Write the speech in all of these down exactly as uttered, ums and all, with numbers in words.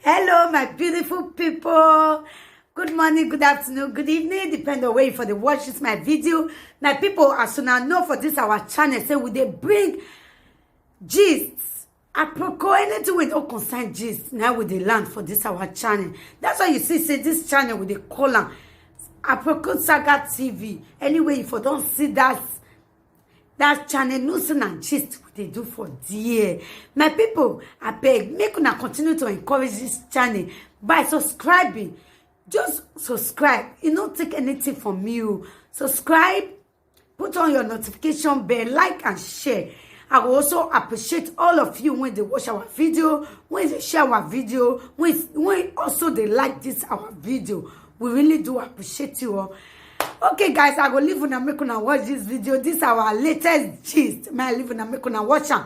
Hello, my beautiful people. Good morning, good afternoon, good evening, depend on where you for dey watch this my video. My people, as una know for this our channel, say we dey bring gist, aproko, anything wey no concern gist, na we dey land for this our channel. That's why you see say this channel we dey call am Aproko Saga T V. Anyway, you for don see that that channel, no say na gist we dey do for there. My people, abeg, make una continue to encourage this channel by subscribing. Just subscribe. E no take anything from you. Subscribe, put on your notification bell, like and share. I will also appreciate all of you when they watch our video, when they share our video, when, when also they like this our video. We really do appreciate you all. Okay, guys, I go leave una, make una watch this video. This our latest gist. May I leave una, make una watch am.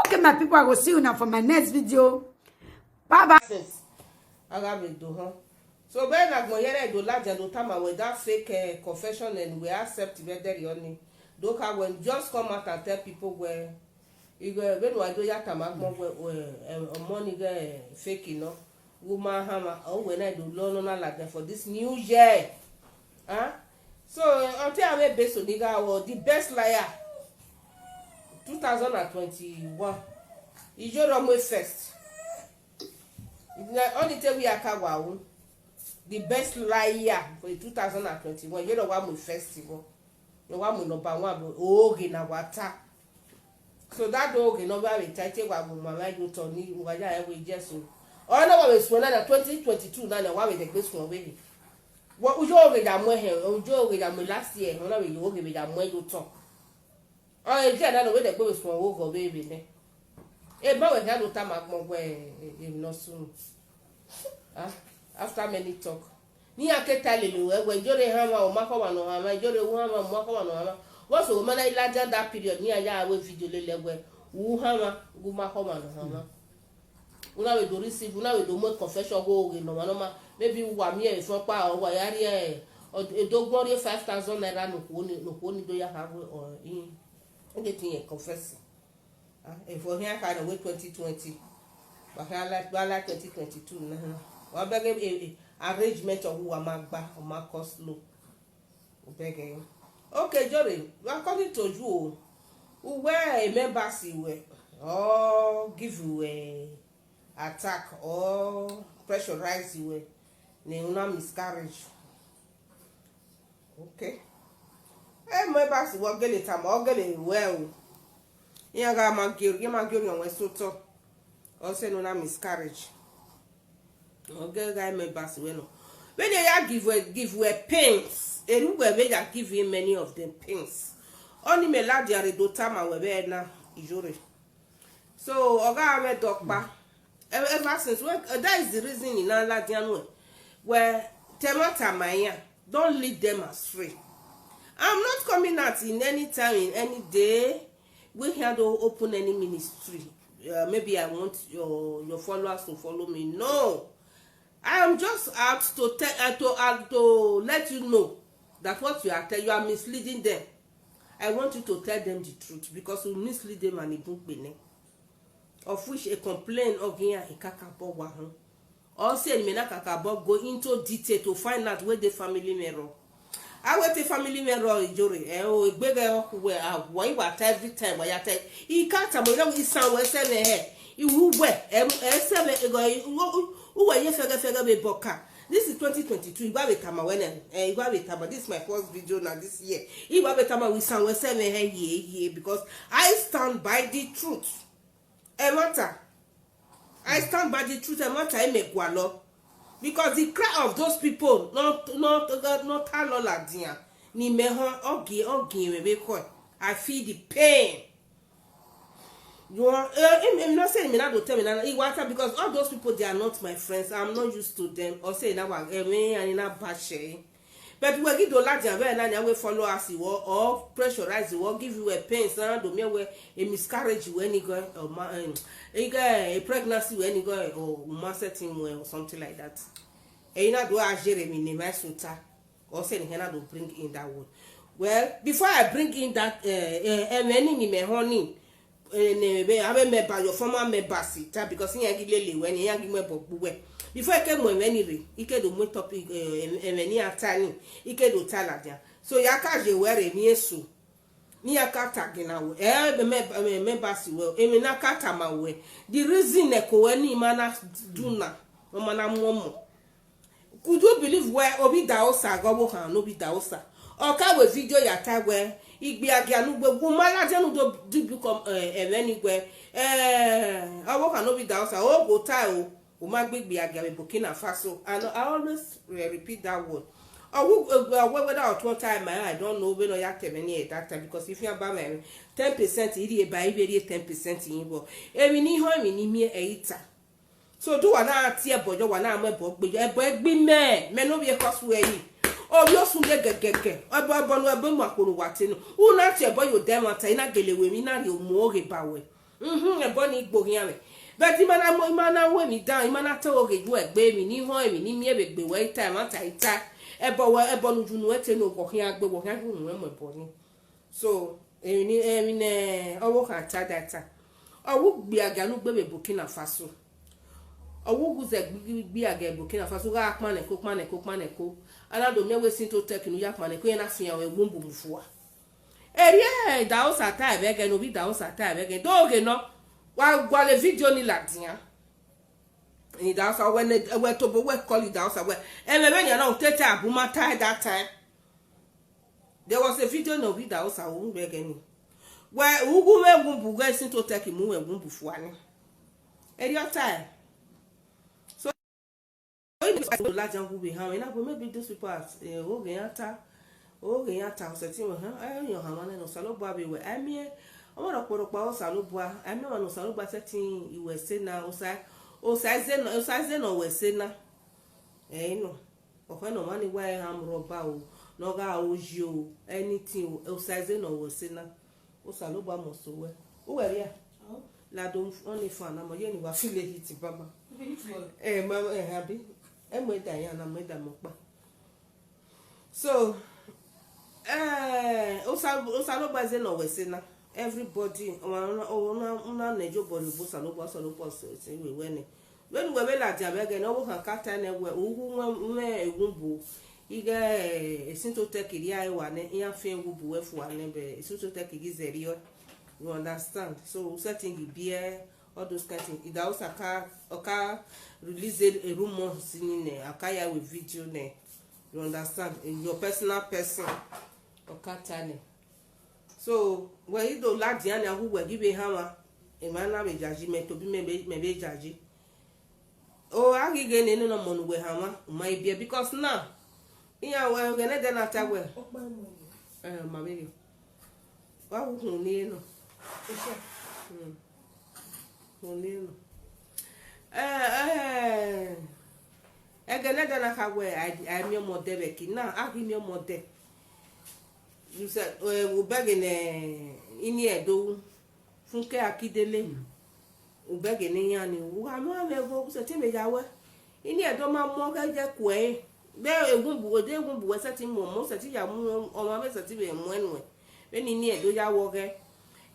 Okay, my people, I go see you now for my next video. Bye bye. Since I got me do, huh? So when I go here, I do large and do time with that fake uh, confession and we accept it very only. Do can when just come out and tell people where you go, when I do that time, I go where uh, money get fake, you know. Woman hammer, oh, when I do learn on like that for this new year. Huh? So until I make best of nigga or the best liar, two thousand and twenty-one. Is your way first. Na only tell we akawa o. The best liar for the two thousand and twenty-one. You know what my festival. No one will number one, but oh, na wata. So that dog in over the title wa go mama you to ni wa ya we Jesus. Oh no, we swear na twenty twenty-two na na wa we the best one we. What ujo oge ya mo he, ujo oge ya mo last year, ona we yo oge we ya mo yo to. Oh, e je na no we the best one wo go we we ne. E ba we ya no ta ma gbon we e no sun. Ah, after many talk. Ni a ke ta lele wẹ wẹ, ijore hama, ọ ma kọ wa nọ hama, ijore wu hama, ọ ma kọ wa nọ hama. Vbọsẹ ọ ma na i ladian that period, ni a ya ru video lele wẹ, u hama, u ma kọ wa nọ hama. Una vbe do receive, una vbe do mu confession gho ghe nọ ma nọ ma. Maybe wa miẹn vbe fọn kpa, ọ wa ya rhie, ọ, edogbọn rhie five thousand naira ne okhuo ni, ne okhuo ni do ya kha wẹ, ọ, i, i de tin yẹn confess. Ah, if we here kind of way twenty twenty, but I like, I like twenty twenty-two now. Wa beg him a, a arrangement of who am I gba, or my cost low. Beg him. Okay, Jory, according to you, who were a member see we, or give you a attack, or pressurize you, ne una miscarriage. Okay. Eh, my boss, what gele tama, what gele well. Iran gha ma gie, iran ma gie orhiọn wẹ sotọ. Ọ sẹ ne una miscarriage. Ọ gẹ gha mẹ basi wẹ nọ. Vbene ya give wẹ, give wẹ pains. Erha uwẹ vbe ya give him many of them pains. Ọni mẹ ladian rre do tama wẹ vbe na, Iyore. So, ọ gha mwẹ dọkpa. Ever since, well, that is the reason I na ladian nuẹn. Wẹ, te ẹmwata ma iran. Don't lead them astray. I'm not coming out in any time, in any day. We here to open any ministry. Uh, maybe I want your, your followers to follow me. No. I am just out to tell, uh, to, uh, to let you know that what you are tell, you are misleading them. I want you to tell them the truth because you mislead them and ibun kpene. Of which a complain of here in Kakabo Wahun. Ọ sẹ ne imẹ na kakabọ go into detail to find out where the family mwẹ rrọọ. A wẹ te family mwẹ rrọọ Iyore, ẹ o, egbe ghẹ ọ khu wẹ, a, wa i wa ta every time, wa ya ta. I ka tama wẹ, isan wẹ sẹ mwẹ hẹ, iwu wẹ, ẹ, ẹ sẹ mwẹ, ẹ, u, u wẹ ye fẹghẹfẹghẹ vbe bọ ka. This is twenty twenty-two, I wa vbe tama wẹ nẹ, ẹ, I wa vbe tama, this is my first video now this year. I wa vbe tama wẹ isan wẹ sẹ mwẹ hẹ, ye, ye, because I stand by the truth. Ẹmwata, I stand by the truth, ẹmwata, I mẹ gualọ. Because the cry of those people, not, not, not ta lọ ladian, ni mẹ họn, ọ gie, ọ gie mwẹ vbe kọ. I feel the pain. You want, uh, him, him not saying me not to tell me that he want, because all those people, they are not my friends. I'm not used to them. Or say now, eh, me and in a bad share. But we give the ladian where now we follow us, you or pressurize you or give you a pain, so do me where a miscarriage when you go or ma, um, you get a pregnancy when you go or ma setting well or something like that. And you not do a Jeremy name my suta. Or say he not to bring in that word. Well, before I bring in that, uh, uh, uh, honey, Ene vbe avbe member, your former members ta, because iran ghi lele wẹ ni, iran ghi mu ẹbọ gbe uwẹ. Before I ke mu ẹmwẹ ni rre, I ke do mu topic, eh, ẹmwẹ ne iran ta ni, I ke do ta ladian. So ya ka ye wẹ rre emwi eso, ne iran ka ta gina wẹ, eh, me-, me-, members wẹ, emwi na ka tama wẹ. The reason ne ko wẹ ne ima na do na, ọ ma na mu ọmọ. Could you believe wẹ ovbi Idahosa ghe ọvbokhan ne ovbi Idahosa? Ọ ka wẹ video ya ta wẹ, igbiagia ne u gbe gu ma ladian ne u do, do become, eh, ẹmwẹ ni wẹ, eh, ọvbokhan ne ovbi Idahosa, o gho ta o, u ma gbe igbiagia vbe Burkina Faso. And I always, eh, repeat that word. Ọ wu, eh, ọ wẹ whether ọ tuọn time, I don't know, vbene ọ ya ta ẹmwẹ ni at that time, because ifian ba mwẹ ten percent, I rhie ba, I vbe rhie ten percent yin vbọ. Emwi ne I họn, emwi ne I miẹn, ẹ i ta. So, do wa na tie ẹbọ yọ, wa na mu ẹbọ gbe yọ, ẹbọ ẹgbe mẹ, mẹ ne ovbi ekhọe ọsu ẹre. Ovbi osun de gẹgẹgẹ, ẹbọ, ẹbọ ne, ẹbọ mu akponu wa te nọ. U na tie ẹbọ ye odẹ ẹmwata, I na gele wẹ emwi na rhie mu oghe ba wẹ. Mhm, ẹbọ ni gbe oghian mwẹ. But ima na mu, ima na ru emwi dan, ima na te oghe ye uẹ gbe, emwi ne I họn, emwi ne I miẹn vbe egbe wẹ, I ta, ẹmwata I ta. Ẹbọ wẹ, ẹbọ ne u yu nuẹn te nọ, wẹ ọ khian gbe, wẹ ọ khian yu nuẹn mu ẹbọ ni. So, emwi ni, emwi ne ọvbokhan ta da ta. Ọ wu igbiagia ne u gbe vbe Burkina Faso. Ọ wu gu zẹ gbi-, igbiagia Burkina Faso, gha kpanẹ ko, kpanẹ ko, kpanẹ ko. A na do miẹn wẹ Esin Totec ne u ya kpanẹ ko, iran na fian ruẹ wumbu mu fua. Erriọ Idahosa ta ẹvbo ẹghẹ ne ovbi Idahosa ta ẹvbo ẹghẹ. Do ghe nọ, wa gualọ video ni ladian. Idahosa wẹ ne, wẹ tobọ wẹ call Idahosa wẹ, ẹmwẹ vbe yan na u tete abu ma ta at that time. There was a video ne ovbi Idahosa ru vbe ẹghẹ ni. Wẹ, u gu mwẹ wumbu, ghe Esin Totec mu mwẹ wumbu fua ni. Erriọ ta ẹre. So, ladian gu vbe ehanmwẹ na, but maybe those people are, eh, oghe iran ta, oghe iran ta, ọ sẹtin wẹ, hẹn, ẹ yan hanmwa nẹ ne Osanobua vbe wẹ. A miẹn, ọmwa rhọkpọrhọkpa Osanobua, a miẹn ọmwa ne Osanobua sẹtin wẹ ẹse na, Osa, Osa ẹzẹ nọ, Osa ẹzẹ nọ wẹ ẹse na. Ẹ i nọ. Ọkhọe ne ọmwa ni wa armed robber o, ne ọ gha ru oyi o, anything o, Osa ẹzẹ nọ wẹ ẹse na. Osanobua must wẹ. Uwẹ rria? Oh. Lado OnlyFans na, ma ye ne wa feel hit baba. Hit what? Eh, ma, eh, abi. Ẹ mu ẹda yan na, mu ẹda mu ọkpa. So, eh, Osa, Osanobua ẹzẹ nọ wẹ ẹse na. Everybody, una, una, una nẹ Job rhie obọ Osanobua, Osanobua sẹ, sẹ wẹ wẹ nẹ. Vbene uwẹ vbe ladian vbe ẹghẹ ne ọvbokhan ka ta nẹ wẹ, u gu mwẹ, mwẹ ewumbu, ighẹ, eh, Esin Totec rhie ẹre wa nẹ, iran fian ewumbu wẹ fua nẹ, but Esin Totec ghi zẹ rriọ. You understand? So, u sẹtin ghi biẹ all those kind things. Idahosa ka, ọ ka release a, a rumor since nẹ, a ka ya wẹ video nẹ. You understand? Your personal person. Ọ ka ta nẹ. So, wẹ i do ladian nian, gu wẹ ghi vbe hanmwa, emwa na vbe yayi, mẹ tobọ mẹ vbe, mẹ vbe yayi. O, a ghi ghe nene ọmọ ne uwẹ hanmwa, u ma i biẹ, because now, iran wẹ, ẹghẹ ne ẹdẹ na ta wẹ. Ọkpa mu ẹre. Eh, ma vberriọ. Wa wu khun ni nọ. Osa. Hmm. Khun ni nọ. Eh, eh, ẹghẹ ne ẹdẹ na kha wẹ, a, a miẹn ọmọ dẹ vbe ẹki na, a ghi miẹn ọmọ dẹ. You said, eh, u bẹghe ne ini ẹdo ru. Funke Akindele, u bẹghe ne iran ni, u gha mu amwẹ vbe, u sẹtin vbe ya wẹ. Ini ẹdo ma mu ọghẹ ye kuẹ ẹre. Vbe ewumbu, odẹ ewumbu wẹ sẹtin mu ọmọ, u sẹtin ya mu ọmwa, vbe sẹtin vbe mu ẹnuẹn. Vbene ini ẹdo ya wẹ ọghẹ.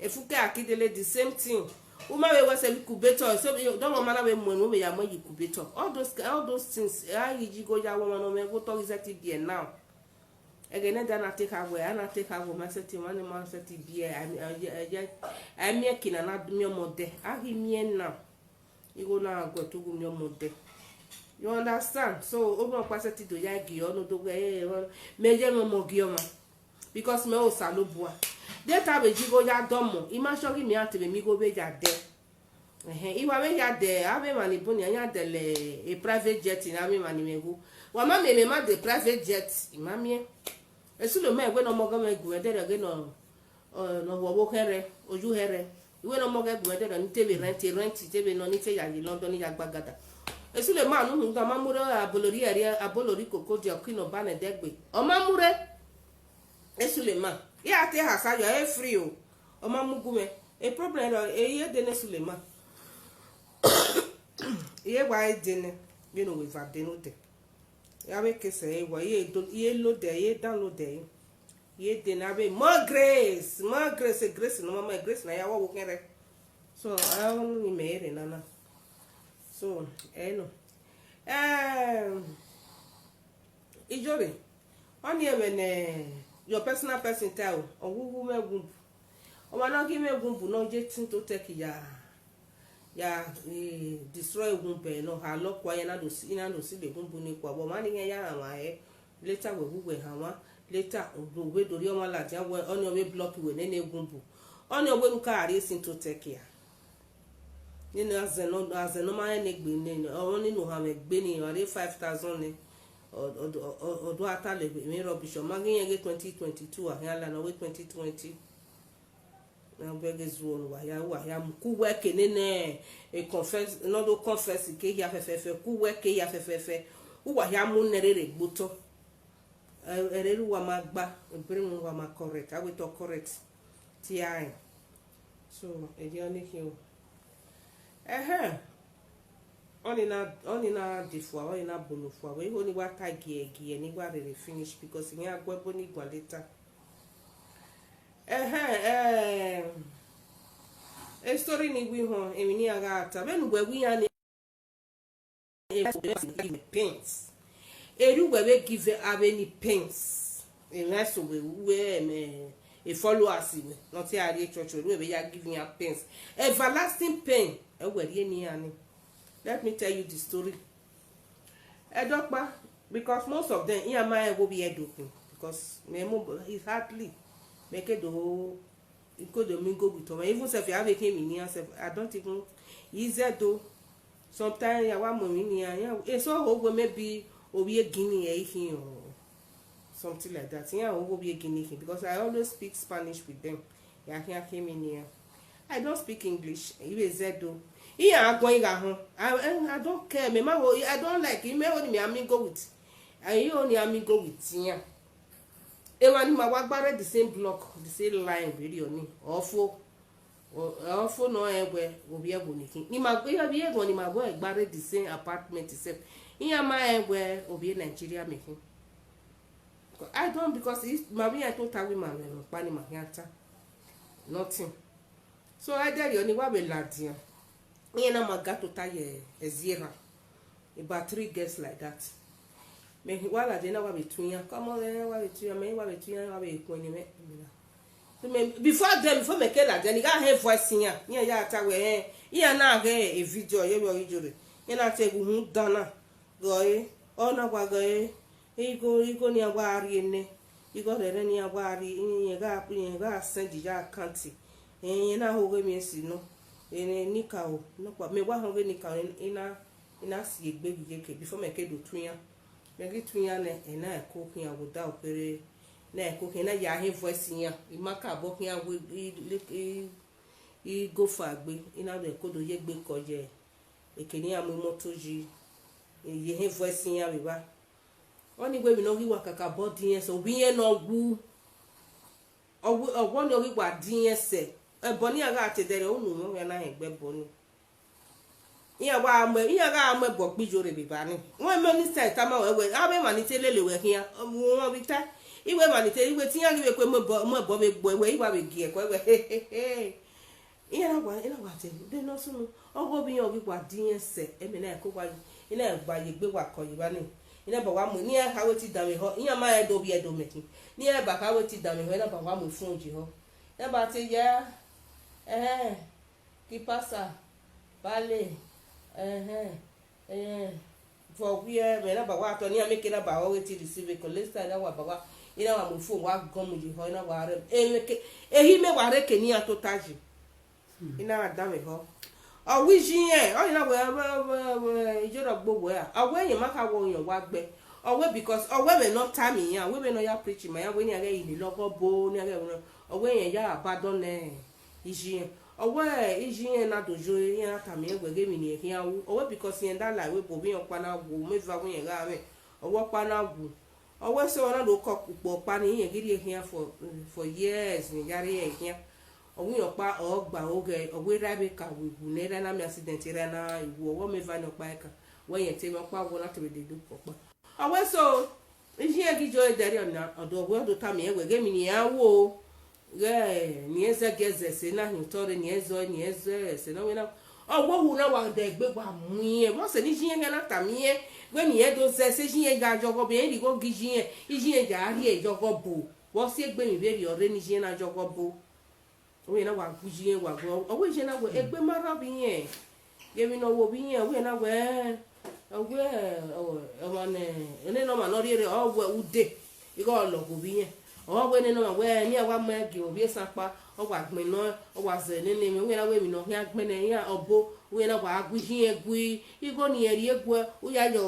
Funke Akindele, the same thing. U ma vbe wẹ sẹ vbe incubator, so, dọmọ ma na vbe mu ẹnuẹn, u vbe ya mu ye incubator. All those, all those things, a ghi yi igho ya wẹ ọmwa ne ọ mwẹ igho otọ ghi sẹtin biẹ now. Ẹghẹ ne ẹdẹ na te kha wẹ, a na te kha wẹ, ma sẹtin, ma ne ma sẹtin biẹ, a, a, a, a, a miẹn eki na na miẹn ọmọ dẹ, a ghi miẹn na, igho na gha guẹ te u gu miẹn ọmọ dẹ. You understand? So, orhunmwu ọkpa sẹtin do ya gie ọmọ, do wẹ, eh, mẹ ye mwẹ ọmọ gie ọmwa. Because mẹ Osanobua. De ta vbe ye igho ya dẹ ọmọ, I ma sure ghi mẹ iran te vbe miẹn igho vbe ya dẹ. Ẹhẹn, I wa vbe ya dẹ, avbe emwa ni bun ni, a ya dẹ lẹ, eh, private jet ne avbe emwa ni mwẹ igho. Wa ma miẹn emwa ma dẹ private jet, I ma miẹn. Esu ne ọ ma wẹ ne ọmọ ọghọ mwẹ gu mwẹ dẹrẹ ghe nọ, ọ, ne ọ hu ọvbokhan rẹ, oyu hẹ rẹ. I wẹ ne ọmọ ọghọ gu mwẹ dẹrẹ ni te vbe rent, rent, te vbe nọ, ni te ya ye London, ni ya gba gada. Esu ne ma nu hu ga, ma mu rre abolori ẹre, abolori koko dia, ọki ne ọ ba nẹ dẹgbe. Ọ ma mu rre. Esu ne ma. I a te ha sa yọ, e free o. Ọ ma mu gu mwẹ. E problem rọ, e ye de ne Esu ne ma. I ye wa e de nẹ, vbene uwẹ va de ne odẹ. Ya vbe ke sẹ ẹre wa, I ye do, I ye load ẹre, I ye download ẹre. I ye de nẹ avbe more grace, more grace, grace ne ọ ma, more grace ne a ya wọ wo kẹrẹ. So, a ọnii mẹ rre nana. So, ẹ nọ. Em, Iyore, ọnii ẹmwẹ ne your personal person ta o, ọ wu wu mwẹ wumbu. Ọmwa ne ọ ghi mwẹ wumbu ne ọ ye tin to tẹki ya, ya, eh, destroy wumbu ne ọ ha lọ kua, iran na do si, iran na do si le wumbu ni kua. Vbe ọmwa ni iran ya rhan ọmwa hẹ, later wẹ wu wẹ hanmwa, later wẹ do rhie ọmwa ladian wẹ ọnii ọ vbe block wẹ nene wumbu. Ọnii ọ wẹ ne u ka rhie sin to tẹki a. Nene azẹ nọ, azẹ ne ọ ma rẹn ne egbe nene, ọ ni ne u hanmwẹ egbe ni, ọ rhie five thousand nẹ, ọ, ọ, ọ, ọ, ọ do a ta lẹ emwi rubbish, ọ ma ghi rẹn ghe twenty twenty-two, a khian la nọ wẹ twenty twenty. Na bẹghe zuọ ne uwa hia, uwa hia mu, ku uwẹ ke nene, e confess, ne ọ do confess ke hia fẹfẹfẹ, ku uwẹ ke hia fẹfẹfẹ, uwa hia mu nẹ rere gbe otọ. Ẹ, ẹre uwa ma gba, ebri mu uwa ma correct, a wẹ te ọ correct, tie a rẹn. So, ẹdẹ ọnii khin o. Ẹhẹn. Ọnii na, ọnii na de fua, ọnii na bolo fua. Wẹ igho ni wa ta giẹgiẹ, ni wa rere finish, because iran gu ẹbo ni guan later. Ẹhẹn, eh, e story ni wi họn, emwi ne iran gha ta. Vbene uwẹ wi iran ni, pains. Erriọ uwẹ vbe give avbe ni pains. Emwa eso vbe uwẹ, em, eh, e followers wẹ, ne ọ te a rrie church, erriọ uwẹ vbe ya give iran pains. Everlasting pain, ẹ wẹ rhie ne iran ni. Let me tell you the story. Ẹdọkpa, because most of them, iran ma rẹn wẹ ovbi Ẹdo khin, because mẹ mu, it's hardly, mẹ ke do, I ke do mingle with ọmwa, even sef, avbe khin emwi nian sef, I don't even, I zẹ do, sometimes ya wa mu emwi nian, iran, eso ho wẹ maybe ovbi Guinea ẹ i khin or something like that. Iran ho wẹ ovbi Guinea khin, because I always speak Spanish with them. Ya khian khin emwi nian. I don't speak English, I vbe zẹ do. Iran guan gha họn. I, I don't care, mẹ ma ho, I don't like, imẹ ho ni mẹ a mingle with. I ho ni a mingle with iran. Emwa ni ma wa gba rre the same block, the same line, vberriọ ni, ọ fo, ọ, ọ fo ne ọ rẹn wẹ ovbi ẹvbo ni khin. Ni ma gbe, ovbi ẹvbo ni ma wẹ gba rre the same apartment sef. Iran ma rẹn wẹ ovbi Nigeria mẹ khin. I don't, because if ma vbe iran tota wẹ ima mwẹ ọkpa ni ma khian ta. Nothing. So, ẹdẹrriọ ni wa vbe ladian. Iran na ma ga tota ye ẹzi erha. About three girls like that. Mẹ wa ladian na wa vbe tu iran. Come on, eh, wa vbe tu iran, mẹ wa vbe tu iran, wa vbe kuẹn ni mẹ. So mẹ, before them, before mẹ ke ladian, ni gha hẹ voice iran. Iran ya ta wẹ, eh, iran na ghẹ e video, ye vbe ọ ghi jore. Iran na te gu hun dan na. Gọe, ọ na wa gọe, igho, igho ne iran wa rhie nẹ, igho rẹrẹ ne iran wa rhie, iran gha, iran gha send ya account, iran na ho ghe miẹn si nọ, ene nika o, nọkpa, mẹ wa họn ghe nika o, ina, ina si egbe vbe iyeke, before mẹ ke do tu iran, mẹ ghi tu iran nẹ, ena ẹko khian vbe odaro kherhe, na ẹko khian, na ya hẹ voice iran, I ma ka obọ khian wẹ, I, I, I go far gbe, ina do ẹko do ye egbe kọ ye, eke ne iran mu imoto yi, ye hẹ voice iran vbe evba. Ọnii wẹ emwi ne ọ ghi wa kakabọ diẹn sẹ, ovbi irẹn ne ọ wu, ọ wu, ọ wẹ ọnii ọ ghi wa diẹn sẹ, ẹbọ ne iran gha te dẹrriọ, unu mwẹ ọ gha na hẹ egbe ẹbọ ni. Iran wa mu, iran gha mu ẹbọ kpe Iyore vbe evba ni. Wẹ mẹ ni sẹ tama wẹ wẹ, avbe emwa ni te lele wẹ khian, wọn vbe ta. Iwẹ emwa ni te, iwẹ te iran ghi vbe kue mu ẹbọ, mu ẹbọ vbe gbe wẹ, I wa vbe gie ẹko wẹ. Iran na wa, iran na wa te, de ne ọ sunu, ọghe ovbi iran ọ ghi wa diẹn sẹ, ẹmwẹ na ẹko wa, I na gba ye egbe wa kọ ye evba ni. I na ba wa mu, ne iran kha wẹ te danmwehọ, iran ma rẹn do vbiẹ do mẹ khin. Ne iran ba kha wẹ te danmwehọ, I na ba wa mu ifun ye họ. I na ba te ya, ẹhẹn, kipasa, bale, ẹhẹn, ẹhẹn, vbe ọ wiẹ, mẹ na ba wa tọ, ne iran mẹ ke na ba wa wẹ te receive call, later I na wa ba wa, I na wa mu ifun wa gọn mu ye họ, I na wa rẹ, emwẹ ke, ehi mẹ wa rre eke ne iran tota yi. I na gha danmwehọ. Ọ wẹ iye irẹn, ọ na wẹ, wẹ, wẹ, wẹ, iye rọ gbe wẹ a. Ọ wẹ irẹn ma kha wẹ ọyọn wa gbe. Ọ wẹ because, ọ wẹ vbene ọ tama iran, ọ wẹ vbene ọ ya preach ma iran, wẹ ne iran ghẹ lele ọghe ọbo, ne iran ghẹ, ọ wẹ irẹn ya abandon iye irẹn. Ọ wẹ iye irẹn na do yo, iran na tama irẹn wẹ ghe emwi ne irẹn khian ru. Ọ wẹ because irẹn da la ẹvbo ebo vbe irẹn ọkpa na wu, mẹ eva wẹ irẹn gha mwẹ. Ọ wẹ ọkpa na wu. Ọ wẹ sẹ ọna do kọ ukpo ọkpa ni, irẹn ghi rhie khian for, for years, ne ya rhie khian. Ọ wẹ irẹn ọkpa, ọ gba oghẹ, ọ wẹ erha vbe ka wu iwu, ne erha na miẹn accident, erha na iwu, ọ wẹ ọmọ eva ni ọkpa ẹkan. Wẹ irẹn te mwẹ ọkpa wọ na te vbe dede ukpo ọkpa. Ọ wẹ so, iye irẹn ghi yo dẹrriọ na, ọ do wẹ ọ do tama irẹn wẹ ghe emwi ne iran ru o. Ghẹ, ne irẹn zẹgiẹ zẹ ẹse na hin otọ rre, ne irẹn zọ, ne irẹn zọ ẹse na wẹ na. Ọ wẹ ohu na wa dẹ egbe wa mu irẹn, vbọzẹ ne iye irẹn na tama irẹn wẹ ne irẹn do zẹ ẹse, iye irẹn ya yọghọ bo, irẹn rhie igho gie iye irẹn, iye irẹn ya rhie yọghọ bo. Vbe ọ si egbe emwi vberriọ rre ne iye irẹn na yọghọ bo. Ọ wẹ na wa gu iye irẹn wa gu, ọ wẹ iye irẹn na wẹ egbe ma rrọọ vbe irẹn. Emwi ne ọ wo vbe irẹn, ọ wẹ na wẹ, ọ wẹ, ọ, ọmwa ne, nene ọmwa ne ọ rhie rre, ọ wẹ ude, ighẹ ọ lọghọ vbe irẹn. Ọ wẹ nene ọmwa wẹ ne iran wa mu ẹn gie ovbi esan ọkpa, ọ wa gbẹnnẹ, ọ wa zẹ nene emwi, ọ wẹ na wẹ emwi ne ọ khian gbẹnnẹ iran ọbo, ọ wẹ na wa gu iye irẹn gui, igho ne irẹn rhie guẹ, u ya yọ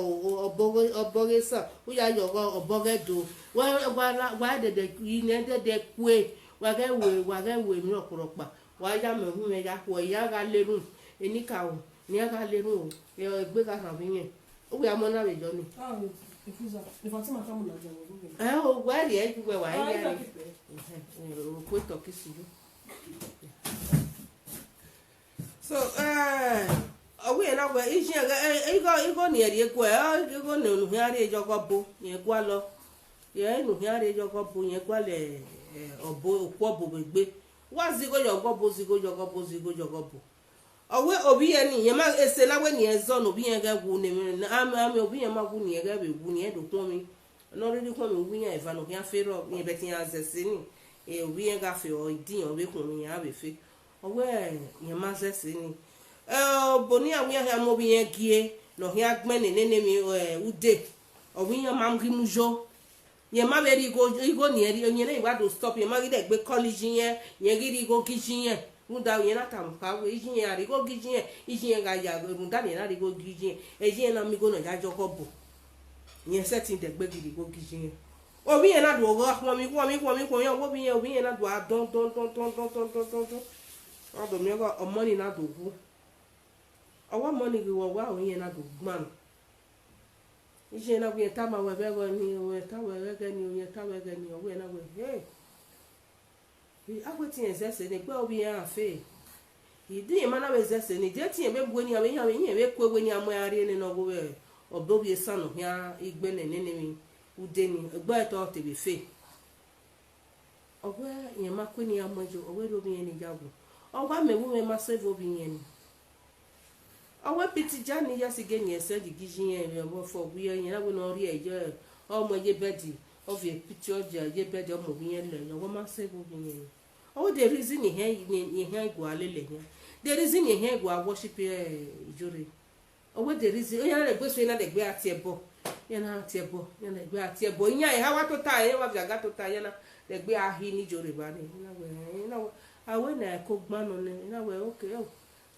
ọbọ ghe, ọbọ ghe esan, u ya yọ ọbọ ghe ẹdo. Wa, wa la, wa dẹdẹ, ine dẹdẹ kue, wa ghẹ we, wa ghẹ we emwi rhọkpọrhọkpa. Wa ya mẹ uhunmwu ya khuẹ, I ya gha la erhunmwu, enikaro, ne iran gha la erhunmwu, egbe gha rhan vbe irẹn. Uwẹ a mu na vbe yọ ni. Ah, Efuza, Fatima ka mu na jẹ vbe orhu vbe. Ẹ o, wẹ rhie ju wẹ wa. Ah, rhie. Ẹhẹn, ẹ, okhuo etọ ke suru. So, eh, ọ wẹ na wẹ, iye irẹn ghẹ, eh, igho, igho ne irẹn rhie guẹ, ọ, igho ne unu khian rhie yọghọ bo, irẹn gualọ. Irẹn unu khian rhie yọghọ bo, irẹn gualọ, eh, ọbo, okhuo ọbo vbe egbe. Wa zẹ igho yọghọ bo, zẹ igho yọghọ bo, zẹ igho yọghọ bo. Ọ wẹ ovbi irẹn ni, irẹn ma, ẹse na wẹ ne irẹn zọ ne ovbi irẹn ghẹ wu ne, amẹ, amẹ ovbi irẹn ma wu ne irẹn ghẹ vbe wu ne irẹn do khuọnmwi. Ne ọ rhirhi khuọnmwi wu iran eva ne ọ khian fe rrọọ, irẹn vbe te iran zẹ ẹse ni, eh, ovbi irẹn gha fe, ọ idin ọ vbe khuọnmwi iran vbe fe. Ọ wẹ irẹn ma zẹ ẹse ni. Eh, ọbo ne iran wẹ iran khian mu ovbi irẹn gie, ne ọ khian gbẹnnẹ nene emwi, eh, ude, ọ wẹ iran ma ghi mu yo. Irẹn ma vbe rhie igho, igho ne irẹn rhie, irẹn na wa do stop, irẹn ma ghi dẹ egbe call iye irẹn, irẹn ghi rhie igho gie iye irẹn. Rhunmwuda irẹn na tama ọkpa wẹ, iye irẹn a rhie igho gie iye irẹn, iye irẹn gha ya rhunmwuda ne irẹn na rhie igho gie iye irẹn, iye irẹn na mu igho ne ọ ya yọghọ bo. Irẹn sẹtin dẹ egbe ghi rhie igho gie iye irẹn. Ovbi irẹn na do gha khuọnmwi, khuọnmwi, khuọnmwi, khuọnmwi, ovbi irẹn, ovbi irẹn na do gha dọn, dọn, dọn. Ọ do miẹn ọghe ọmọ ni na do wu. Ọ wẹ ọmọ ni ghi wẹ, ọ wẹ aro irẹn na do gban. Iye irẹn na wẹ irẹn tama wẹ vbe ẹghẹ ni, irẹn tama wẹ vbe ẹghẹ ni, irẹn tama wẹ ẹghẹ ni, ọ wẹ na wẹ, hey. A wẹ te irẹn zẹ ẹse ni, egbe ovbi irẹn a fe. Idin irẹn ma na vbe zẹ ẹse ni, de te irẹn vbe bu eni, iran vbe, iran vbe, iran vbe ku ewe ne iran mu iran rhie nene ọghe ọbo ovbi esan ne ọ khian gbẹnnẹ nene emwi ude ni, egbe ọre te ọ te vbe fe. Ọ wẹ irẹn ma ku eni iran mu ẹn yo, ọ wẹ rhie ovbi irẹn ni ya wu. Ọ wẹ amẹ vbe mwẹ ma sẹ vbe ovbi irẹn ni. Ọ wẹ Piti ja ni ya si ghe ne irẹn send gie iye irẹn vbe ọvbafọ, wẹ irẹn na wẹ ne ọ rhie ye, ọ mu ẹn ye bed, ọ viọ Piti ọ dia ye bed, ọ mu ovbi irẹn lẹ, ọ wẹ ma sẹ vbe ovbi irẹn ni. Ọ wẹ the reason ne irẹn, ne, ne irẹn gua lele iran. The reason ne irẹn gua worship, eh, Iyore. Ọ wẹ the reason, iran na rhie egbe so, iran na rhie egbe a tie ẹbọ. Iran na tie ẹbọ, iran na rhie egbe a tie ẹbọ. Iran eha wa tota, iran wa viaga tota, iran na rhie egbe a hi ne Iyore evba ni. Iran na wẹ, iran na wẹ, a wẹ na ẹko gban nọ nẹ, iran na wẹ, okay, oh,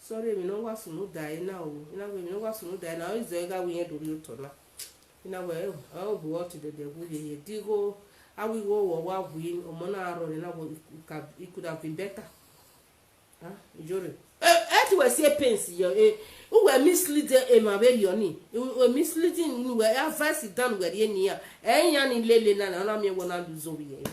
sorry, emwi ne ọ wa sunu da ẹre na o. Iran na wẹ, emwi ne ọ wa sunu da ẹre na, ọ i zẹ gha wẹ irẹn do rhie otọ na. Iran na wẹ, oh, ọ hu ọtẹn dẹdẹ wu yeye. Digho, a wẹ igho wa wa wi, ọmọ na rrọọ, iran na wẹ, it could have been better. Ah, Iyore. Eh, eh, te wẹ si pains yọ, eh, uwẹ mislead emwa vberriọ ni. U, u misleading ni wẹ, advice dan wẹ rhie ne iran. Eh, iran ni lele na, na, na miẹn wẹ na lose ovbi ẹre.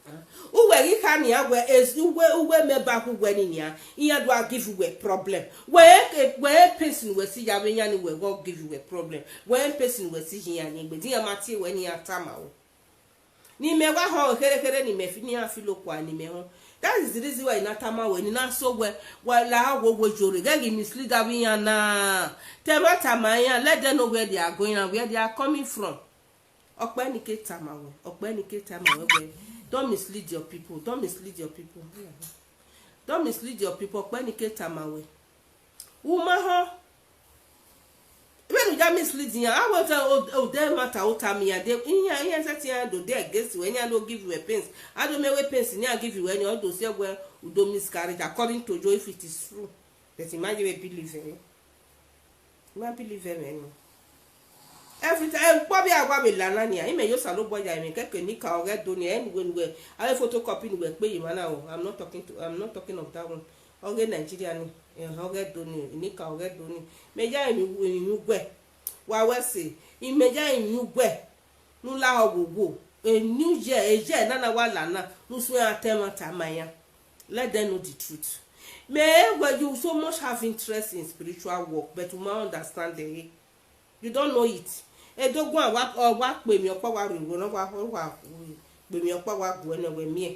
Ah, uwẹ ghi kha nian wẹ, eh, uwẹ, uwẹ mẹ ba khu wẹ ni nian, iran do a give wẹ problem. Wẹ, eh, wẹ, eh, pains ne wẹ si ya vbe iran ni wẹ gho give wẹ problem. Wẹ, eh, pains ne wẹ si yi iran ni egbe, de iran ma tie wẹ ne iran tama o. Ne imẹ wa họn kherekhere ne imẹ fi, ne iran filo kua ne imẹ họn. That is the reason why I na tama wẹ, ne I na so wẹ, wa la wo wo Iyore, ghẹ ghi mislead avbe iran na. Te ẹmwata ma iran, let them know where they are going and where they are coming from. Ọkpẹ ni ke tama wẹ, ọkpẹ ni ke tama wẹ wẹ, don't mislead your people, don't mislead your people. Don't mislead your people, ọkpẹ ni ke tama wẹ. U ma họn. Vbene u ya mislead iran, a wẹ te o, o de ẹmwata ota ma iran, de, iran, iran sẹtin iran do de against wẹ, iran do give wẹ pains. A do miẹn wẹ pains ne iran give wẹ ni, ọ do si wẹ u do miscarriage, according to you, if it is true. But I ma ye vbe believe ẹre. I ma believe ẹmwẹ ni. Every time, eh, ukpọvbiẹ a wa vbe la na nia, imẹ ye Osanobua ya emwi kẹkẹ, nikau ọghe Ẹdo ni, ẹ nuwẹ nuwẹ, avbe photocopy nuwẹ kpe ye emwa na o. I'm not talking to, I'm not talking of that one. Ọghe Nigeria ni, eh, ọghe Ẹdo ni, nikau ọghe Ẹdo ni. Mẹ ya emwi, emwi ugbẹ. Wa wẹ ẹse, imẹ ya emwi ugbẹ. Ne u lahọ wowo. Eni ujẹ, ejẹ nana wa la na, ne u suẹn ra ta ẹmwata ma iran. Let them know the truth. Mẹ wẹ, you so much have interest in spiritual work, but u ma understand ẹre. You don't know it. Edoguan wa, ọ wa kpe emwi ọkpa wa rhie, ne ọ wa, ọ wa kpe emwi ọkpa wa guẹ ne wẹ miẹn.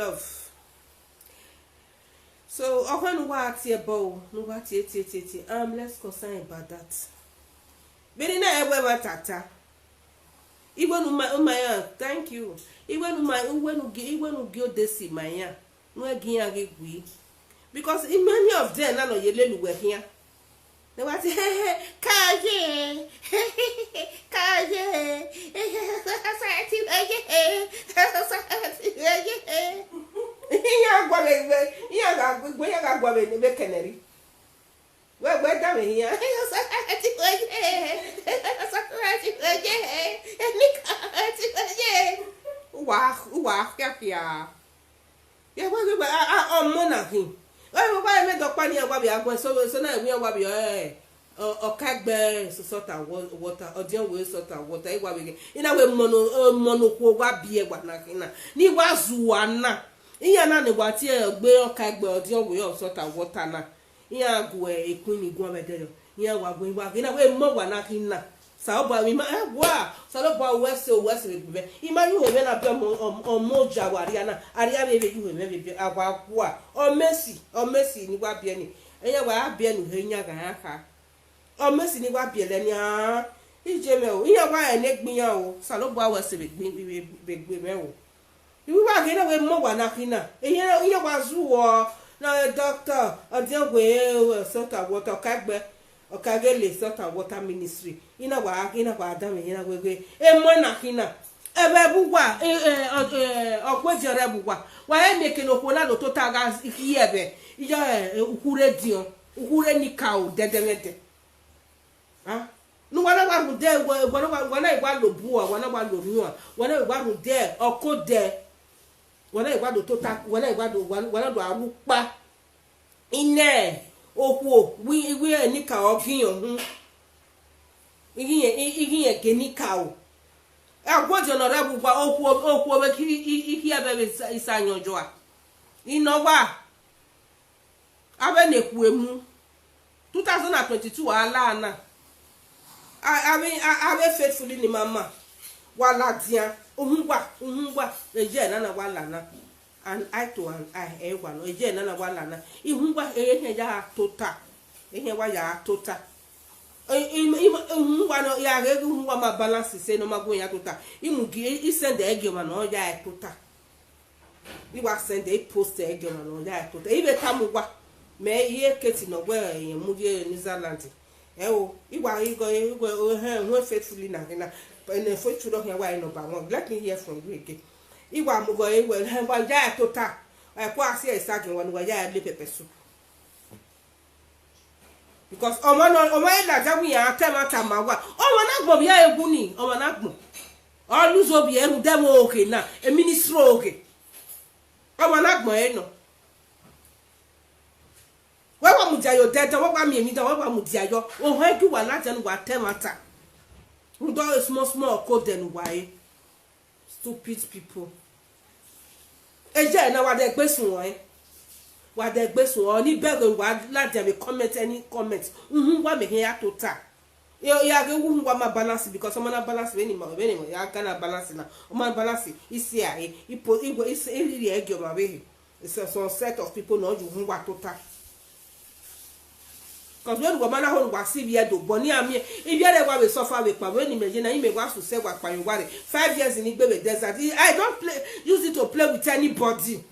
love. So, ọkhọ ne uwa tie ẹbọ o, ne uwa tie, tie, tie, tie. I'm less concerned about that. Vbene na ẹwẹ mwa tata. Iwe nu ma, ma ya, thank you. Iwe nu ma, iwe nu gi, iwe nu gi odesi ma ya. Nu ẹ gi iran ghi gui. Because many of them na nọ ye lele uwẹ khian. Ne wa tie, kaye, kaye, society wẹ ye, society wẹ ye. Iran gua vbe, iran gha gu, iran gha gua vbe, vbe kẹnẹ rri. Wẹ, wẹ danmwẹ iran. Society wẹ ye, society wẹ ye, eni society wẹ ye. Uwa, uwa khiakhia. Ye wẹ ghi wẹ, a, a, ọmọ na khin. Ẹ, wa mẹ dọkpa ne iran wa vbe a guẹ, so, so na iran wa vbe, ẹ, ọ, ọkaegbe salt and wa-, water, ọdiọn wẹ salt and water, I wa vbe ghe. I na wẹ emọ ne, emọ ne okhuo wa biẹ wa na khin na. Ne I wa zua na. Iran na ne wa tie egbe ọkaegbe ọdiọn wẹ salt and water na. Iran gu ẹkun ni guan vbe ẹdẹrriọ. Iran wa gu, I wa ghe, I na wẹ emọ wa na khin na. Osanobua, I ma, ẹ wa, Osanobua, wẹ sẹ, wẹ sẹ vbe egbe mwẹ. I ma ye uhẹn mwẹ na biẹ ọmọ, ọmọ, ọmọ oja wa rria na, a rria vbe, vbe ye uhẹn mwẹ vbe biẹ, a wa gua. Ọ Messi, ọ Messi ne I wa biẹ ni. Iran wa biẹ ne uhẹn iran gha iran kha. Ọ Messi ne I wa biẹ lẹ nian. Iye mwẹ o, iran wa rẹn ne egbe iran o, Osanobua wẹ sẹ vbe egbe, vbe, vbe egbe mwẹ o. I wa ghe na wẹ emọ wa na khin na. Iran, iran wa zẹ uwẹ na, doctor, ọdiọn wẹ salt and water, ọkaegbe, ọkaegbe salt and water ministry. I na wa, I na wa danmwẹ iran wẹ ghe emọ na khin na. Ẹvbo ẹvbo uwa, ẹ, ẹ, ọ, ẹ, ọkpẹdẹ ọre ẹvbo uwa. Wa he miẹn eke ne okhuo na do tota gha khiẹ vbe, iye, ẹ, ukhure ediọn, ukhure ni ka o, dẹdẹmwẹdẹ. A, ne uwa na wa rhunmwuda, uwa, uwa na wa, uwa na wa lo obua, uwa na wa lo orhiọn, uwa na wa rhunmwuda ọkọ odẹ, uwa na wa do tota, uwa na wa do, uwa, uwa na do aro ukpa. Inẹ okhuo, wẹ, wẹ eni ka ọ ghian uhunmwu. I ghi rẹn, I, I ghi rẹn ke eni ka o. Ẹguọdiọn ne ọ rre ẹvbo uwa, okhuo, okhuo vbe khin, I, I, I khiẹ vbe vbe isa, isa yan ọjọa. I nọ wa. Avbe ne khu emu, two thousand and twenty-two a la na. A, avbe, a, avbe faithfully ni ma ma, wa ladian, uhunmwu uwa, uhunmwu uwa, eye na na wa la na. And eye to an eye, ẹ wa nọ, eye na na wa la na. Uhunmwu uwa, eye khian ya tota, eye wa ya tota. I, I, I, uhunmwu uwa nọ, ya ghe ghe uhunmwu uwa ma balance sẹ ne ọ ma gu ya tota. I mu gi, I send ẹre gie ọmwa ne ọ ya ẹre tota. I wa send, I post ẹre gie ọmwa ne ọ ya ẹre tota. I vbe tama uwa, mẹ I ye Katie ne ọ wẹ irẹn mu rrie Netherlands. Ẹ o, I wa ghi gọ, I gọ, ohẹn, uhẹn faithfully na ghe na. Ne faithfully khian wa number one. Let me hear from you again. I wa mu gọ, I wẹ, ehẹn, wa ya ẹre tota. Ẹ kua si ẹre sagiẹn wa ne uwa ya ẹre le pepper soup. Because ọmọ nọ, ọmọ i ladian wẹ iran ta ẹmwata ma uwa. Ọmwa ne agbọn vbe wu ni, ọmwa ne agbọn. Ọ lose ovbi ẹre rhunmwuda ẹmwẹ ọghe na, e ministry ọghe. Ọmwa ne agbọn ẹre nọ. Wẹ wa mudia ye odẹ dan, wẹ wa miẹn emwi dan, wẹ wa mudia yọ. Ohẹn gie uwa ladian ne uwa ta ẹmwata. Rhunmwuda small small ọkọ odẹ ne uwa re. Stupid people. Eye na wa dẹ egbe suẹn. Wa dẹ egbe suẹn. Ni bẹghe wa ladian vbe comment any comment. Uhunmwu uwa mẹ khian ya tota. Ya, ya ghe uhunmwu uwa ma balance because ọmọ na balance vbene ima, vbene ima ya ga na balance na. Ọmọ na balance isi a he. Ipo, iwe, isi, iri ẹre gie ọmwa vbe he. It's a, some set of people ne ọ ye uhunmwu uwa tota. Because vbene uwa ma na ho ne uwa si ivbi Ẹdo, but ne iran miẹn, ivbi Ẹdo wa vbe suffer vbe kpa, vbene imẹ ye na, imẹ wa sẹ usẹ wa kpa ye uwa rre. Five years ni gbe vbe desert. I don't play, use it to play with anybody.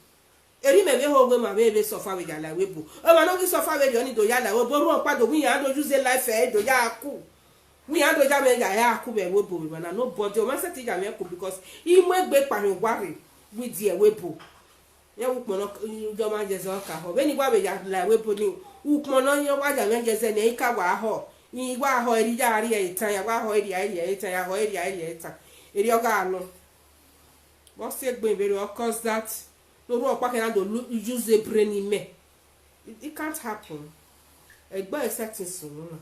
Erriọ imẹ vbe ho wẹ ma vbe, vbe suffer vbe ya la ẹvbo ebo. Ọmwa ne ọ ghi suffer vberriọ ni do ya la ẹvbo ebo, rhunmwuda do wẹ iran do use life ẹre do ya ku. Wẹ iran do ya mwẹ ya, ya ku vbe ẹvbo ebo vbe emwa na, nobody, ọmwa sẹtin ya mwẹ ku because I mu egbe kpa hin uwa rre, wẹ I die ẹvbo ebo. Iran wẹ ukpọn nọ, iye ọmwa ye zẹ ọ ka họ. Vbene I wa vbe ya la ẹvbo ebo ni, ukpọn nọ iran wa ya mwẹ ye zẹ ne I ka wa họ. I wa họ erriọ ya rrie ẹre etan, ya wa họ erriọ, erriọ etan, ya họ erriọ, erriọ etan. Erriọ ọ gha nọ. Vbe ọ si egbe vberriọ, cause that, ne orhu ọkpa khian na do lu, use brain imẹ. It, it can't happen. Egbe ẹre sẹtin sunu na.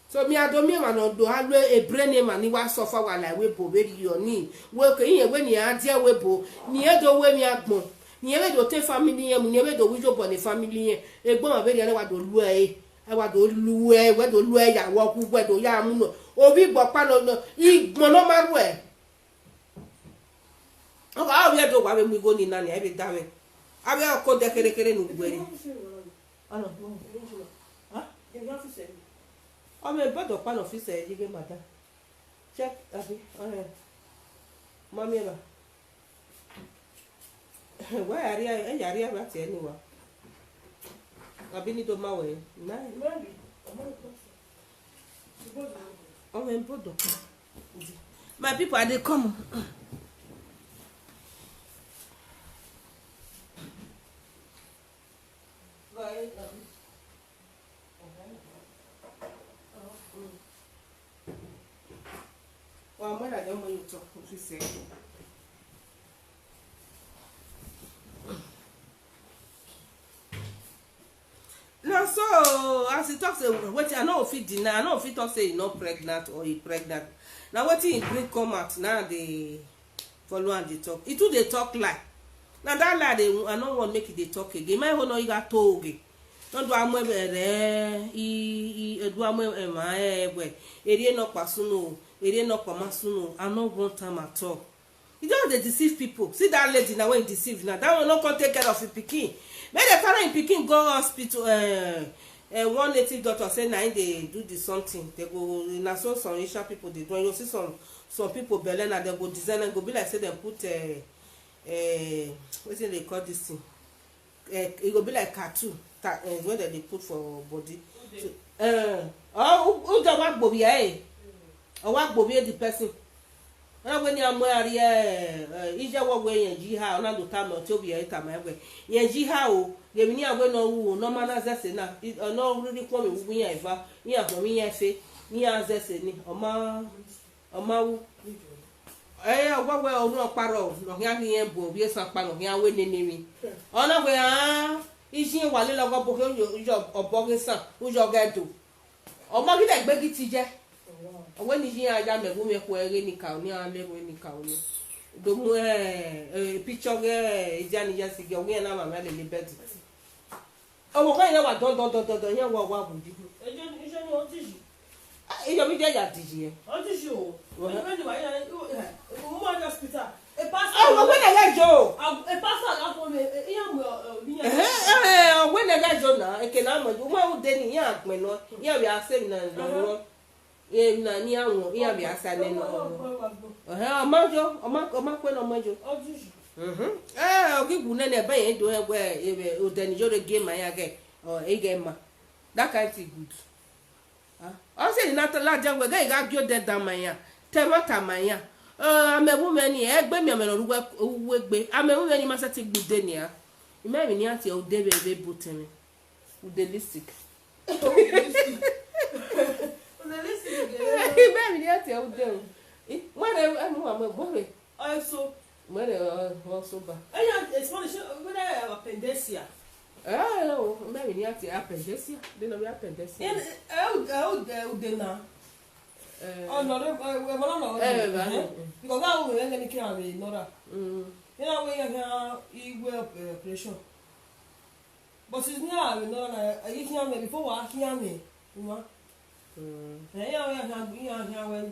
So, mẹ a do miẹn emwa ne ọ do gha lu e brain emwa ni wa suffer wa la ẹvbo ebo vberriọ ni. Wẹ ke irẹn wẹ ne iran die ẹvbo ebo, ne irẹn do ru emwi agbọn, ne irẹn vbe do te family irẹn mu, ne irẹn vbe do ru iyobọ ne family irẹn. Egbe ọmwa vberriọ na wa do lu ẹre, a wa do lu ẹre, wẹ do lu ẹre ya vbe ọghe uwẹ do ya mu nọ. Ovbi igbo ọkpa nọ, nọ, igbọn ne ọ ma ruẹ. Ọ gha ovbi Ẹdo wa vbe mu igho ni na nia, ẹ vbe da mwẹ. Avbe ọkọ odẹ kherhe kherhe ne u gu ẹre. Ọnọ, ọ mwẹ bọdọ ọkpa ne ọfisa ẹre ye ghe madam. Check, abi, ọnrẹn. Ma miẹn evba. Wa ya rhie, ẹ ya rhie vbe a tie ne uwa. Abi ni do ma wẹ? Na. Ọ mwẹ bodo. My people, I dey come. Wa mu ẹre, a de mu ẹre otọ, o fi sẹ. Na so, as he talk say, wetin, I no fit deny, I no fit talk say he not pregnant or he pregnant. Na wetin he bring come out, na I dey follow am dey talk. He too dey talk lie. Na that lie dey, I no want make he dey talk again. My own no, he got told again. No do amwe rẹ, i, i, e do amwe emwa, eh, wẹ, erriọ nọkpa sunu o, erriọ nọkpa ma sunu o, I no want am at all. He just dey deceive people. See that lady now, wey he deceive now. That one no come take care of him pikin. Make dem carry him pikin go hospital. Uh, uh, one native doctor say na him dey do the something. They go, na so some Asian people dey do. You see some, some people belle na, dem go design am, go be like say dem put, uh, uh, wetin dem dey call this thing? Eh, e go be like tattoo, ta-, eh, wey dem dey put for body. So, eh, or u, u just wa gbe ovbi ẹre, or wa gbe ovbi the person. Ọ na wẹ ne iran mu ẹre rrie, eh, iye wọ wẹ irẹn yi ha, ọ na do tama ọtẹn ovbi ẹre, tama ẹre wẹ, irẹn yi ha o, ghe emwi ne iran wẹ ne ọ ru o, ne ọ ma na zẹ ẹse na, i, ọ ne ọ rhirhi khuọnmwi vbe uwu iran eva, iran khuọnmwi iran ẹfe, ne iran zẹ ẹse ni, ọ ma, ọ ma ru. Ẹ, ọ wẹ wẹ orhiọn ọkpa rrọọ ne ọ khian ghi rẹn bu ovbi esan ọkpa ne ọ khian wẹ nene emwi. Ọ na wẹ, ah, iye wa lele ọghe ọbo khin, uyo, uyo ọbọ ghi san, uyo ọghe do. Ọ ma ghi dẹ gbe ghi ti ye. Ọ wẹ ne iye iran ya mẹ ẹvbo mwẹ khuẹ ghe ni ka unu, iran le ẹvbo ni ka unu. Do mu, eh, eh, picture ọghe, eh, Ijani Iyesi ghe, ọ wẹ iran na mwamwa lele bed. Ọvbokhan iran wa dọn, dọn, dọn, dọn, dọn, iran wa, wa wu yi. Ejo, ejo ni ọ ti yi. Ah, iyọ mi je ya di yi. Ọ ti yi o. Wẹ. Ejo ni wa ya, u, eh, u ma hospital. E pastor. Ah, wẹ wẹ na gha yo. Ah, e pastor la ko me, eh, iran mu, eh, iran. Eh, eh, wẹ na gha yo na, eke na mo, u ma u de ni, iran gbẹn nọ, iran vbe a se na, na, uh-huh, nọ. Emwi na ne iran wọn, iran vbe a sa nẹ nọ. Ẹhẹn, ọ ma yo, ọ ma, ọ ma kue ne ọ ma yo. Ọ di yi. Mhm. Eh, ọ ghi wu nene, ebe rẹn do rẹn wẹ, eh, odẹ ne Iyore gie ma iran ghẹ, ọ, ighẹ ma. That kind thing good. Ah, ọ sẹ ne a ta ladian wẹ, ghẹ I gha gie odẹ dan ma iran, te ẹmwata ma iran. Eh, amẹ vbe mwẹ ni, ẹgbẹe miẹn mwẹ ne ọ rre uwu, uwu egbe, amẹ vbe mwẹ ni ma sẹtin gbe ude nian. I ma emwi ne iran tie ude vbe, vbe bu otẹn mwẹ. Ude lipstick. Ude lipstick. Ude lipstick. I ma emwi ne iran tie ude o. I, wẹ rẹ, ẹ, mu wa mu ẹgbẹe rre. Ọ so. Wẹ rẹ, ọ, ọ so ba. Ẹ ya, it's funny, she, whether appendicia. Eh, o, ma emwi ne iran tie appendicia. De nọ vbe appendicia. Ẹ, ẹ, ude, ude, ude na. Eh. Ọ nọ rre, ẹ, ẹ, wẹ nọ nọ. Eh, rre, eh, because I will make any kind of nora. Mm. You know, we have, uh, iwe op-, eh, operation. But since now, I will not, I, I can't make before I can't make. You know? Mm. Eh, yeah, yeah, yeah, yeah, well,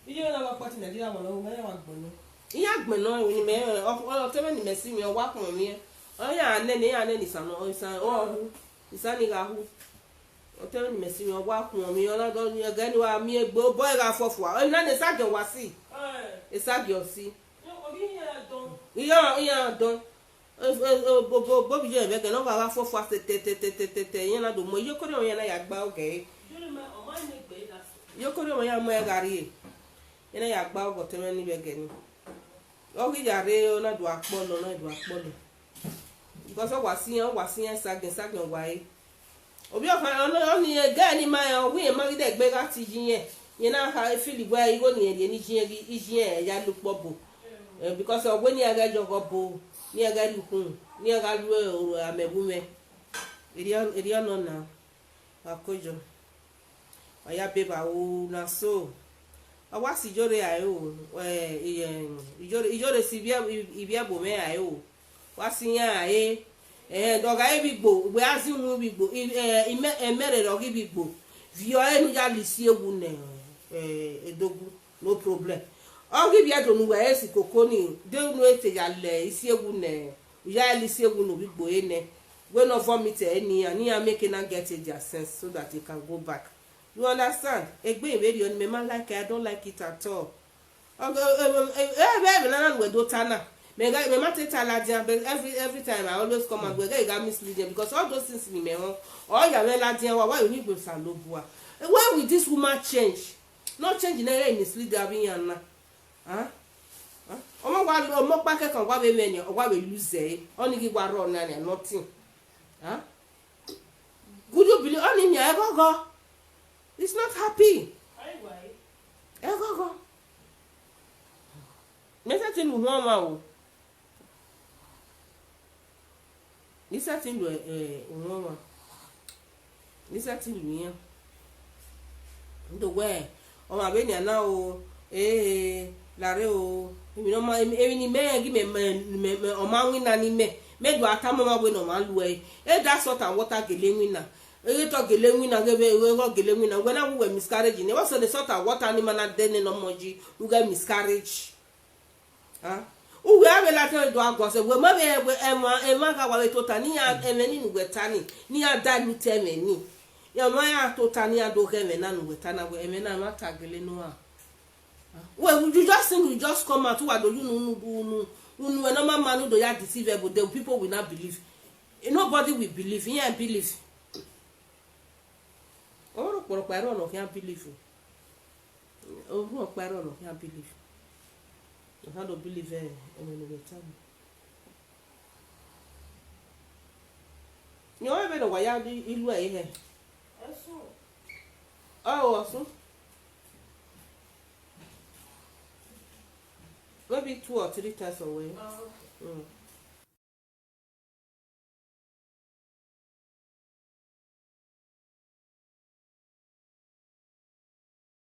you know, I'm a party Nigeria, one, oh, man, I'm a gbọnọ. Iran gbẹn nọ, ni mẹ, ọ, ọ, ọtẹn mwẹ ni mẹ si mwẹ, ọ wa khuọnmwi mwẹ. Ọ ya nene, ya nene isan nọ, isan, ọ hu, isan ni gha hu. Ọtẹn mwẹ ni mẹ si mwẹ, ọ wa khuọnmwi mwẹ, ọ na dọ, ẹghẹ ni wa miẹn egbe, obọ ẹre gha fọfua. Ọ na ne esagiẹn wa si. Eh. Esagiẹn ọ si. No, ọ ghi ya dọn. Iran, iran dọn. Obo, obo, obo vbe iye vbe ẹghẹ ne ọ gha gha fọfua tete, tete, tete, tete, iran na do mu iyokori ọmwa iran na ya gba ogẹ ẹre. Iyokori ọmwa iran mu ẹre gha rrie. Iran na ya gba ogẹ ọtẹn mwẹ ni vbe ẹghẹ ni. Ọ ghi ya rre, ọ na do akpọlọ, ọ na do akpọlọ. Because ọ wa si iran, ọ wa si iran esagiẹn, esagiẹn ọ wa re. Ovbi ọkhan, ọ ni, ọ ni, ẹghẹ ni ma rẹn, ọ wẹ irẹn ma ghi dẹ gbe gha tie iye irẹn, irẹn na kha feel wẹ igho ne irẹn rhie ne iye irẹn ghi, iye irẹn ya la ukpọbo. Eh, because ọ wẹ ne iran ghẹ ye ọghe ọbo, ne iran ghẹ la ukhunmwu, ne iran gha lu oro amẹ vbe mwẹ. Erriọ, erriọ nọ na, wa koyọ. Ọ ya be vbe aro na so. Ọ wa si Iyore rae o, eh, eh, Iyore, Iyore si ivbi, ivbi ẹvbo mwẹ rae o. Wa si iran rae. Eh, dọ gha ivbi Igbo, wẹ a zẹ unu ivbi Igbo, i, eh, imẹ, ẹmẹrhẹrhẹ ọghe ivbi Igbo. Viọ ẹre ne u ya la isi ewu nẹ, eh, Edogu, no problem. Ọ ghi vbiẹ do ne uwẹ esi koko ni, de unu te ya la isi ewu nẹ, u ya la isi ewu ne ovbi Igbo ẹre nẹ. Wẹ ne ọ vomit ẹre ne iran, ne iran make na get their sense so that they can go back. You understand? Egbe vberriọ ni mẹ ma like it, I don't like it at all. Ọ, e, e, e, e, vbe ẹmwẹ na na ne uwẹ do ta na, Mẹ gha, mẹ ma te ta ladian, but every, every time I always come and wẹ gha mislead them, because all those things ni mẹ họn, ọ ya mwẹ ladian wa, wa yo ni gbe Osanobua. When will this woman change? No change nẹ, ẹ i mislead avbe iran na. Huh? Huh? Ọmọ wa, ọmọ ọkpa kẹkan wa vbe mwẹ ni, ọ wa vbe lose ẹre, ọ ni ghi wa rrọọ na nian, nothing. Huh? Could you believe? Ọni nian ẹghọghọ. He's not happy. Ẹghọghọ. Mẹ sẹtin lu uhunmwu ọmwa o. I sẹtin lu, eh, uhunmwu ọmwa. I sẹtin lu iran. Ndo wẹ, ọmwa vbenian na o, eh, larre o. Emwi ne ọ ma, emwi, emwi ne imẹ rẹn ghi mẹ, mẹ, mẹ, mẹ, ọ ma winna ne imẹ, mẹ do a tama ọmwa wẹ ne ọ ma lu ẹre. E da salt and water gele winna. Eghe te ọ gele winna, ghe vbe, ghe ọ gele winna. Wẹ na wu wẹ miscarriage nẹ. What's the salt and water ni ma na dẹ nene ọmọ yi, u ghẹ miscarriage? Ah, uwẹ avbe ladian do a guan sẹ, wẹ ma vbe, wẹ, ẹmwẹ, ẹmwẹ gha wa vbe tota, ne iran, ẹmwẹ ni ne uwẹ ta ni, ne iran da ni te ẹmwẹ ni. Ọmwa iran tota ne iran do ghe ẹmwẹ na ne uwẹ ta na, wẹ ẹmwẹ na ma ta gele ne uran. Well, you just think you just come out, wa do you unu, unu, unu, unu, ẹ nọ ma ma nu do ya deceive everybody, the people will not believe. Nobody will believe, iran believe. Ọrọkpọrọkpa ẹre ọnọ khian believe. Orhu ọkpa ẹre ọnọ khian believe. Ọ khian do believe ẹmwẹ ne uwẹ ta ni. Rẹn ọre vbene wa ya ilu ẹre hẹ. Ọ, Ọsun. Maybe two or three times a week. Mm.